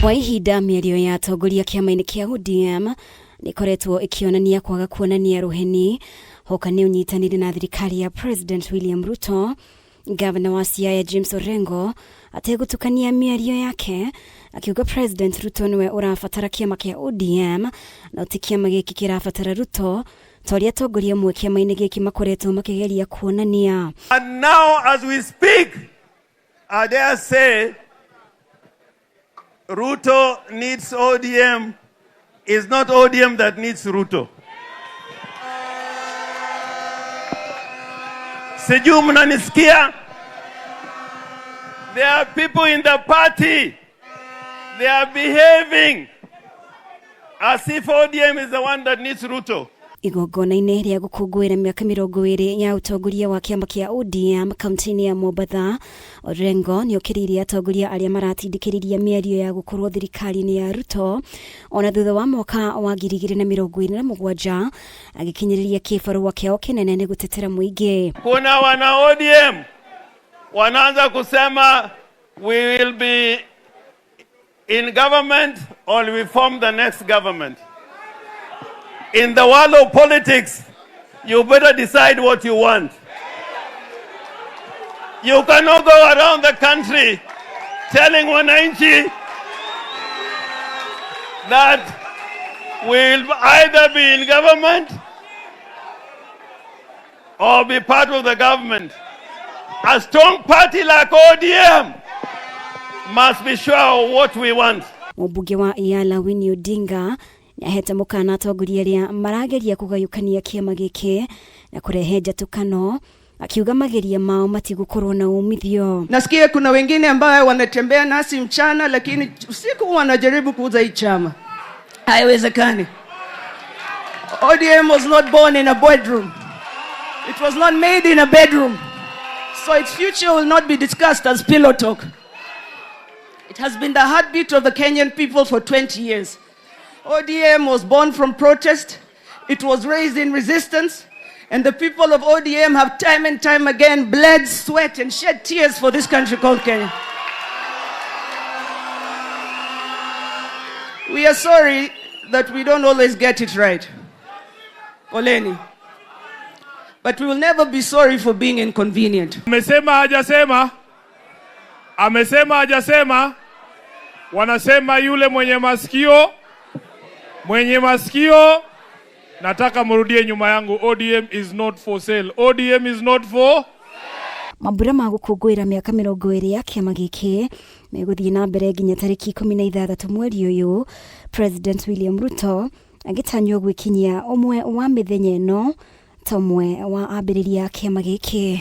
Kwa ihinda mĩario ya atongoria kĩama-inĩ kĩa ODM nĩkoretwo ĩkĩonania kwaga kuonania rũheni hoka nĩ ũnyitanĩri na thirikari ya President William Ruto. Gavana wa Siaya James Orengo ategũtukania mĩario yake akiuga President Ruto nĩwe ũrabatara kĩama kĩa ODM no ti kĩama gĩkĩ kĩrabatara Ruto ta ũrĩa atongoria amwe kĩama-inĩ gĩkĩ makoretwo makĩgeria kuonania. And now as we speak, I dare say Ruto needs ODM. It's not ODM that needs Ruto. Sijui mnanisikia? There are people in the party. They are behaving as if ODM is the one that needs Ruto. Igongona-inĩ rĩa gũkũngũĩra mĩaka 20 ya ũtongoria wa kĩama kĩa ODM kaunti-inĩ ya Mombatha, Orengo nĩ okĩrĩirie atongoria arĩa maratindĩkĩrĩria mĩario ya gũkorwo thirikari-inĩ ya Ruto ona thutha wa mwaka wa 2027, agĩkinyĩrĩria kĩbarũa kĩao kĩnene nĩ gũtetera mũingĩ. Kuna wana ODM wanaanza kusema we will be in government or we form the next government. In the world of politics, you better decide what you want. You cannot go around the country telling wananchi that we'll either be in government or be part of the government. A strong party like ODM must be sure of what we want. Mũmbunge wa Yala Winnie Odinga nĩahete mũkana atongoria arĩa marageria kũgayũkania kĩama gĩkĩ na kũrehe njatũkano, akiuga mageria mao matigũkorwo na umithio. Nasikia kuna wengine ambayo wanatembea nasi mchana, lakini usiku wanajaribu kuuza hii chama. Haiwezekani. ODM was not born in a bedroom. It was not made in a bedroom. So its future will not be discussed as pillow talk. It has been the heartbeat of the Kenyan people for 20 years. ODM was born from protest. It was raised in resistance. And the people of ODM have time and time again bled, sweat, and shed tears for this country called Kenya. We are sorry that we don't always get it right. Poleni. But we will never be sorry for being inconvenient. Amesema hajasema? Amesema hajasema? Wanasema yule mwenye masikio, nataka mrudie nyuma yangu. ODM is not for sale. ODM is not for Mambura ma gũkũngũĩra mĩaka 20 ya kĩama gĩkĩ megũthiĩ na mbere nginya tarĩki 16 mweri ũyũ, President William Ruto agĩtanywo gwĩkinyia ũmwe wa mĩthenya ĩno ta ũmwe wa ambĩrĩria kĩama gĩkĩ.